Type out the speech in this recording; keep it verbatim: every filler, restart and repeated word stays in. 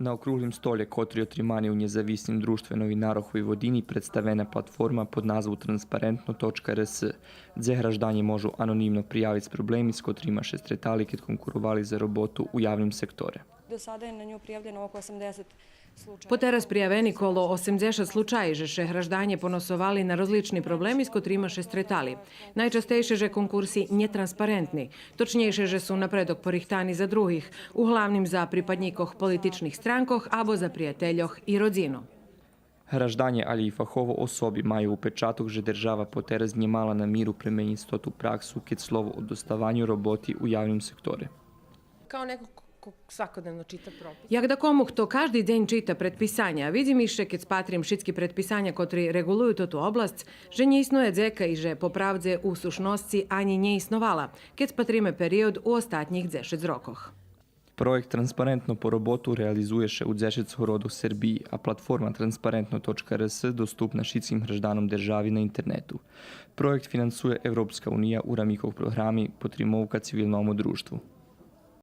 На округлим столє, котри отримани у Нєзависним дружтве новинарох Войводини, представена платформа под назву транспарентно точка р с, дзе гражданє можу анонимно приявиц проблеми з котрима ше стретали кед конкуровали за роботу у явним секторе. До сада је на њу пријављено око осамдесет случајева. Потераз приявени коло осемдзешат случаї же ше гражданє поносовали на розлични проблеми з котрима ше стретали. Найчастейше же конкурси нєтранспарентни, точнєйше же су напредок порихтани за других, углавним за припаднїкох политичних странкох або за приятельох и родзину. Гражданє, алє и фахово особи маю упечаток же держава потераз нє мала намиру пременїц тоту праксу кед слово о доставаню роботи у явним секторе. Kao neko ko, ko svakodnevno čita propis. Як дакому хто кажди дзень чита предписаня, видзи ми ше кед спатрим шицки предписаня котри реґулую тоту обласц, же нє иснує дзека и же по правдзе у сушносци анї нє исновала, кед спатриме период у остатнїх дзешец рокох. Проєкт Транспарентно по роботу реализує ше у дзешец городох Сербиї, а платформа транспарентно точка р с доступна шицким гражданом держави на интернету. Проєкт финансує Европска уния у рамикох програми Потримовка цивилному дружтву.